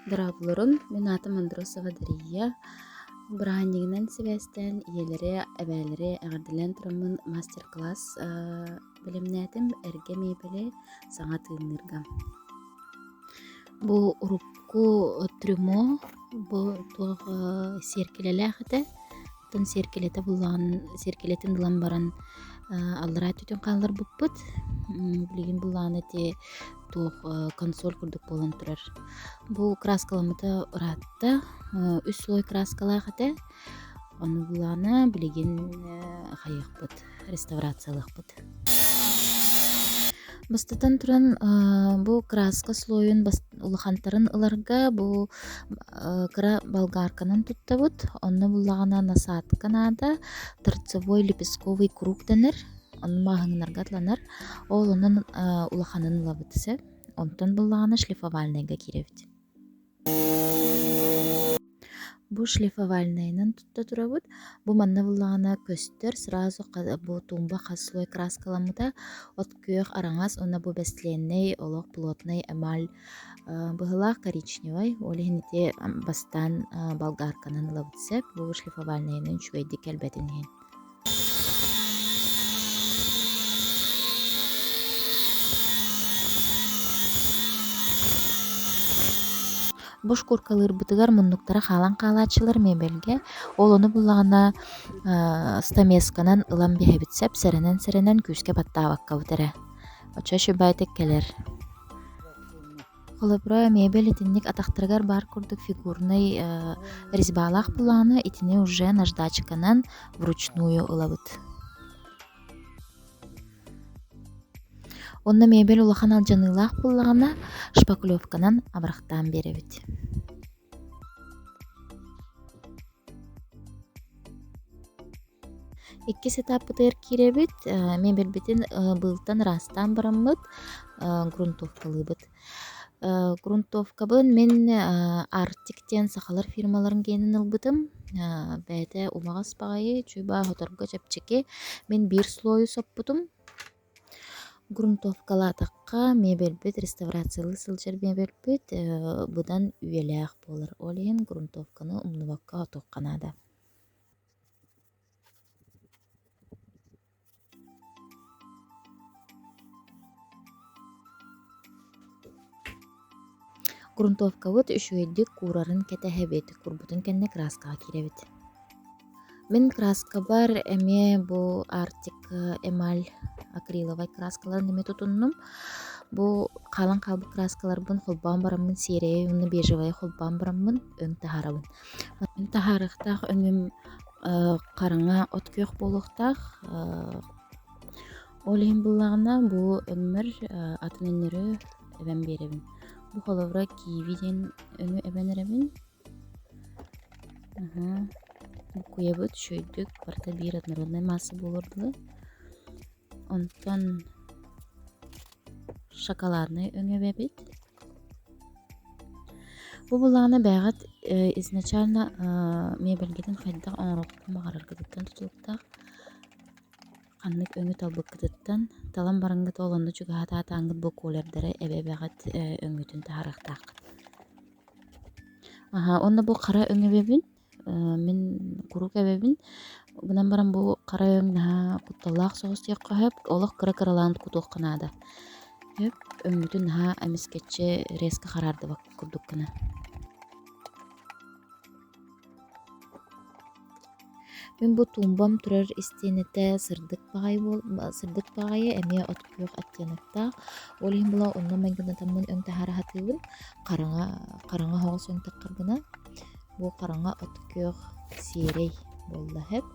Дорооболорун, мин аатым Андросова Дария. Бырааһынньыгынан сибээстээн ийэлэри, эбээлэри эҕэрдэлээн тураммын мастер-класс бэлэмнээтим эргэ миэбэли саҥа тыынныырга. Бу урукку трюмо, бу туох сиэркилэлээх этэ. Оттон сиэркилэтэ буллаҕын сиэркилэтин ылан баран аллараа өттүтүн хаалларбыппыт. Билигин буллаҕына ити туох консоль курдук буолан турар. Бу краскаламмыта ыраатта. Үс слой краскалаах этэ. Ону буллаҕына билигин хайыахпыт, реставрациялыахпыт. Бастатан туран, бу краска слойун улахантарын ыларга бу кыра болгарканан туттабыт. Онно буллаҕына насадка наада, торцевой лепестковый круг дэнэр, ону маҕаһыыннарга атланар. Ол онон улаханын ылабыт сөп. Онтон буллаҕына шлифовальнайга киирэбит. Бу шлифовальнайынан тутта турабыт. Бу манна буллаҕына көстөр сразу бу туумба хас слой краскаламмыта от күөх араҥас уонна бу бэстилиэннэй олох плотный эмаль быһыылаах коричневай ол иһин ити бастаан болгарканан ылабыт сөп бу шлифовальнайынан үчүгэйдик кэлбэтин иһин. Бу шкуркалыырбытыгар муннуктара хаалан хаалааччылар миэбэлгэ, ол ону буллаҕына стамесканан ылан биһэбит сөп, сэрэнэн-сэрэнэн күүскэ баттаабаккабыт эрэ. Оччо үчүгэйдик кэлэр. Холобура, мебель итинник атахтарыгар баар курдук фигурнай резьбалаах былааны итини уже наждачканан вручную ылабыт. Онно мебель улахан алдьаныылаах буоллаҕына, шпаклевканан абырахтаан биэрэбит. Иккис этаппытыгар киирэбит, мебельбитин быылтан ыраастаан бараммыт грунтовкалыыбыт. Грунтовкабын мин Арктик диэн сахалар фирмаларын гиэнин ылбытым. Бэйэтэ умаҕас баҕайы, чуй-баа хоторго чэпчэки. Мин биир слойу соппутум. Грунтовкалаатахха мебельбит реставрациялыы сылдьар мебельбит быдан үйэлээх буолар. Ол иһин грунтовканы умнубакка отуохха наада. Грунтовкабыт үчүгэйдик куурарын кэтэһэбит, куурбутун кэннэ краскаҕа киирэбит. Мин краскабар эмиэ бу Арктик эмаль акриловай краскаларын эмиэ тутуннум. Бу хаалан хаалбыт краскаларбын холбоон бараммын сиэрэйи уонна бежевайы холбоон бараммын өҥ таһаарабын. Мин таһаарыахтаах өҥүм хараҥа от күөх буолуохтаах. Ол иһин буллаҕына бу өҥмөр атын өҥнөрү эбэн биэрэбин. Бу холобура киви диэн өҥү эбэн эрэбин. Буккуйабыт үчүгэйдик барыта биир однороднай маасса буолуор дылы. Онтон шоколаднай өҥү эбэбит. Бу былаана бэйэҕит изначально мебельгитин хайдах оҥоруоххутун баҕараргытыттан тутулуктаах. Ханнык өҥү талбыккытыттан талан бараҥҥыт ол онно чугаһатаатааҥҥыт бу колердары эбэ-эбэҕит өҥҥүтүн таһаарыахтааххыт. Аһа, уонна бу хара өҥ эбэбин Мин куруук эбэбин, гынан баран бу хара өҥ наһаа кутталлаах соҕус диэххэ сөп, олох кыра-кыралаан кутуохха наада. Сөп, өҥмүтүн наһаа эмискэччи резко хараардыбат курдук гына. Мин бу туумбам турар истиэнэтэ сырдык баҕайы буол сырдык баҕайы эмиэ от күөх оттеноктаах. Ол иһин була онно майгынатаммын өҥ таһаара сатыыбын. Хараҥа хараҥа оһоҕос өҥ таххар гына. Бу хараҥа от күөх сиэрэй буолла сөп.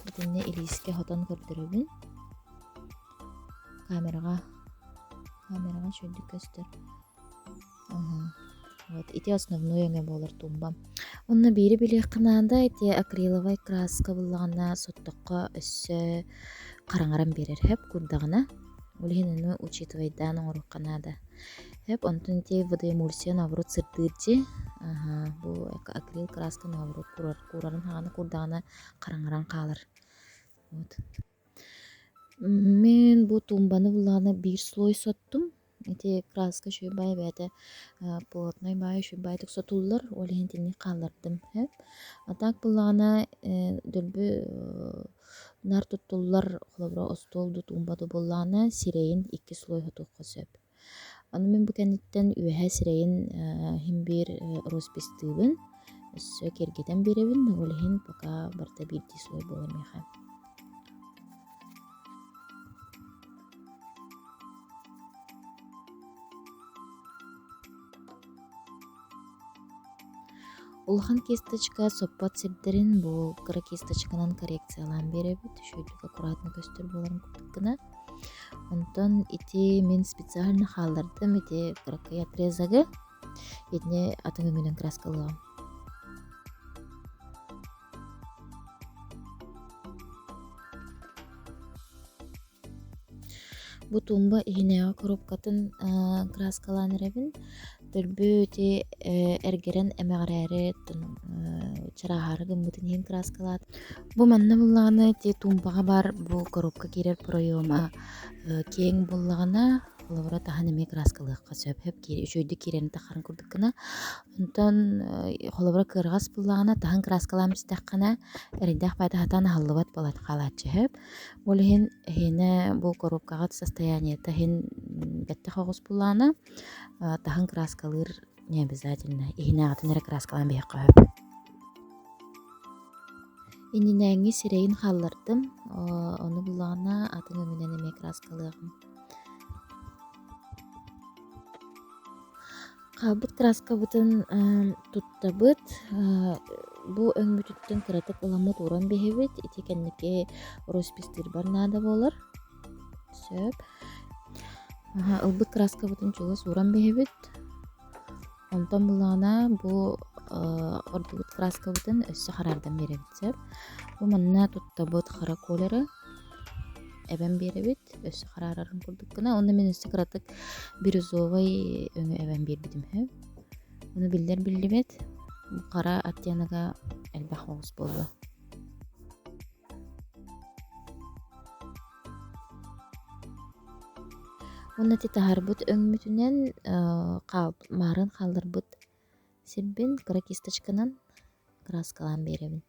Итиннэ илиискэ хотон көрдөрөбүн. Камераҕа камераҕа үчүгэйдик көстөр. Вот ити основной өҥө буолар туумбам. Онно биири билиэххэ наада, ити акриловай краска буллаҕына соттоххо өссө хараҥаран биэрэр сөп курдаҕына. Ол иһин ону учитывайдаан оҥоруохха наада. Сөп, онтон ити водоэмульсия наоборот сырдыыр дии. Аһа, бу акрил краска наоборот курар, куурарын хаҕана курдаҕына хараҥаран хаалар. Вот. Мин бу туумбаны буллаҕына биир слой соттум. Ити краска үчүгэй баайы бэйэтэ плотнай баайы үчүгэй баайытык сотуллар, ол иһин итинник хааллардым. А так буоллаҕына дөлбү наар туттуллар, холобура остуол дуу, туумба дуу буоллаҕына сирэйин икки слой сотуохха сөп. Аны мин бу кэнниттэн үөһэ сирэйин иһин биир росписьтыыбын, өссө киэргэтэн биэрэбин, ол иһин пока барыта биирдии слой буолар миэхэ. Улахан кисточка соппот сирдэрин бу кыра кисточканан коррекциялаан биэрэбит, үчүгэйдик аккуратно көстөр буоларын курдук гына. Онтон ити мин специально хааллардым ити кыракый отрезогы, итини атын өҥүнэн краскалыаҕым. Бу туумба иһинээҕи коробкатын краскалаан эрэбин. Дөлбү ити эргэрэн эмэҕирээри чарааһаары гыммытын иһин краскалаатым. Бу манна буоллаҕына ити туумбаҕа баар бу коробка киирэр проема киэҥ буоллаҕына холобура таһын эмиэ краскалыахха сөп үчүгэйдик киирэрин таххарын курдук гына. Онтон холобура кыараҕас буоллаҕына таһын краскалаан истэххинэ эрэйдээх баайта сатаан аһыллыбат буолан хаалааччы сөп. Ол иһин эһиэнэ бу коробкаҕыт состояниета иһин бэттэх оҕус буоллаҕына таһын краскалыыр не обязательно иһинээҕитин эрэ краскалаан биһиэххэ сөп. Иннинээҥҥи сирэйин хааллардым, ону буллаҕына атын өҥүнэн эмиэ краскалыаҕым. Хаалбыт краскабытын туттабыт, бу өҥмүтүттэн кыратык ыламмыт ууран биһэбит, ити кэнники росписьтыырбар наада буолар. Сөп. Ылбыт краскабытын чугас ууран биһэбит. Онтон буллаҕына бу ордубут краскабытын өссө хараардан биэрэбит сөп. Бу манна туттабыт хара колеры эбэн биэрэбит өссө хараарарын курдук гына. Онно мин өссө кыратык бирюзовай өҥү эбэн биэрбитим үһү. Ону биллэр биллибэт хара оттенога элбэх оҕус буолла. Уонна ити таһаарбыт өҥмүтүнэн маарын хаалларбыт сирбин кыра кисточканан кырааскалаан биэрэбин.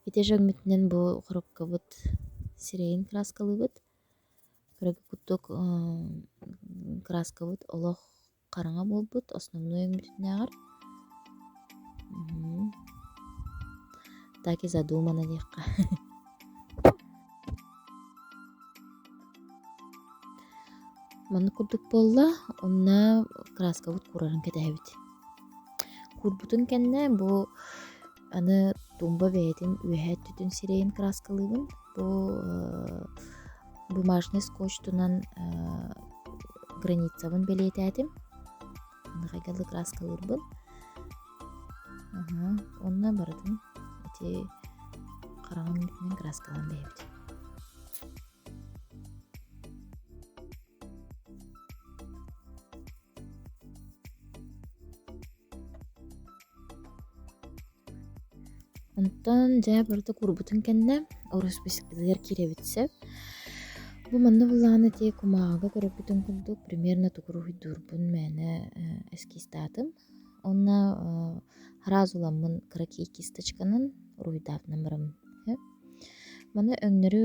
Ити өҥмүтүнэн бу коробкабыт сирэйин кырааскалыыбыт. Кыракый курдук кырааскабыт олох хараҥа буолбут, основной өҥмүтүнээҕэр. Так и задумано диэххэ. Маннык курдук буолла, онно краскабыт куурарын кэтэһэбит. Куурбутун кэннэ бу аны тумба бэйэтин үөһээ өттүтүн сирэйин краскалыыбын. Бу бумажный скотчтунан границабын бэлиэтээтим. Аны краскалыырбын. Уонна барытын ити хараҥа өҥүнэн краскалаан бэйэбит. Онтон дьэ барыта куурбутун кэннэ росписьтыгар киирэбит сөп. Бу манна буллаҕына ити кумааҕыга көрөрбүтүн курдук примерно тугу уруһуйдуурбун мээнэ эскизтаатым. Уонна сразу ыламмын кыракый кисточканан уруһуйдаабытынан барабын. Маны өҥнөрү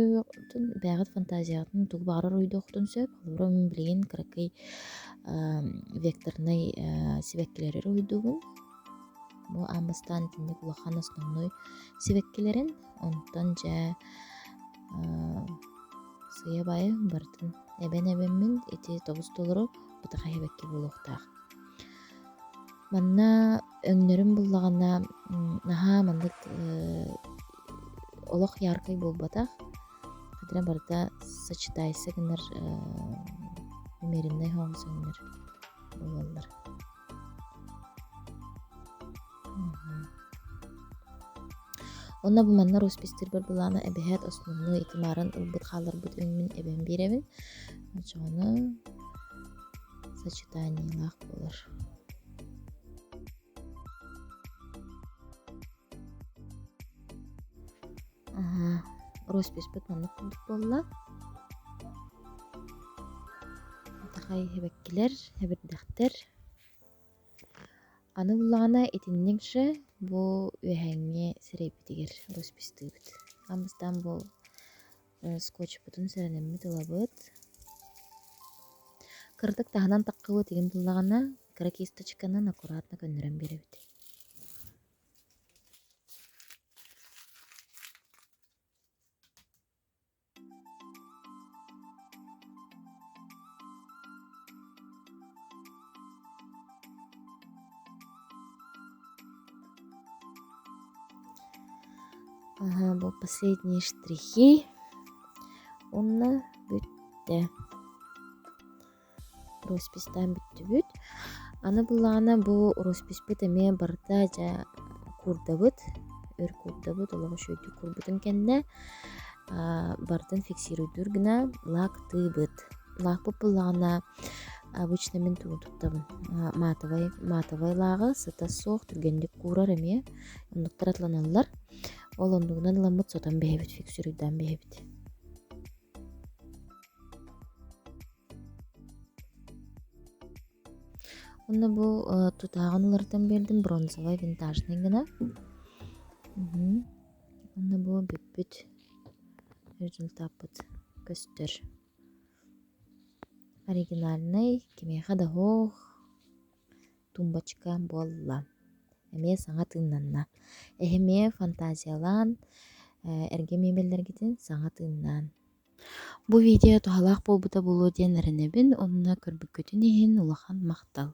бэйэҕит фантазияҕытын тугу баҕарар уруһуйдуоххутун сөп. Холобура, мин билигин кыракый векторнай сибэккилэри уруһуйдуубун. Бу аан бастаан итинник улахан основной сибэккилэрин, онтон дьэ сыыйа-баайа барытын эбэн-эбэммин ити тобус-толору бытархай сибэкки буолуохтаах. Манна өҥнөрүм буллаҕына наһаа маннык олох яркай буолбатах, хатыра барыта сочетайся гынар умереннай соҕус өҥнөр буолаллар. Онно бу манна росписьтыырбар былаана эбэһээт основной ити маарын ылбыт хаалларбыт өҥмүн эбэн биэрэбин. Оччоҕуна сочетаниелаах буолар. Росписпыт маннык курдук буолла. Тахай эбэккилэр, эбирдэхтэр. Аны буллаҕына итинник же бу үөһээҥҥи сирэйбитигэр роспистыыбыт. Аан бастаан бу скотчпутун сэрэнэммит ылабыт. Кыратык таһынан таххыбыт игин буллаҕына кыра кисточканан аккуратно көннөрөн биэрэбит. Ага, бу последние штрихи. Уонна бүттэ. Роспистаан бүттүбүт. Аны былаана бу росписпыт эмиэ барыта дьэ куурдабыт, өр куурдабыт, олох үчүгэйдик куурбутун кэннэ барытын фиксируйдуур гына лаактыыбыт. Лаакпыт буллаҕына обычно мин тугу туттабын матовай матовай лааҕы сыта суох түргэнник куурар эмиэ оннуктар атланаллар. Ол оннугунан ыламмыт сотон бэйэбит фиксируйдаан бэйэбит. Уонна бу тутааҕын уларытан биэрдим бронзовай винтажнай гына. Уонна бу бүппүт результаппыт көстөр. Оригинальнай, кимиэхэ да суох тумбочка буолла. Эмиэ саҥа тыыннанна. Эһи эмиэ фантазиялаан, эргэ миэбэллэргитин саҥа тыыннаан. Бу видео туһалаах буолбута буолуо диэн эрэнэбин уонна көрбүккүтүн иһин улахан махтал.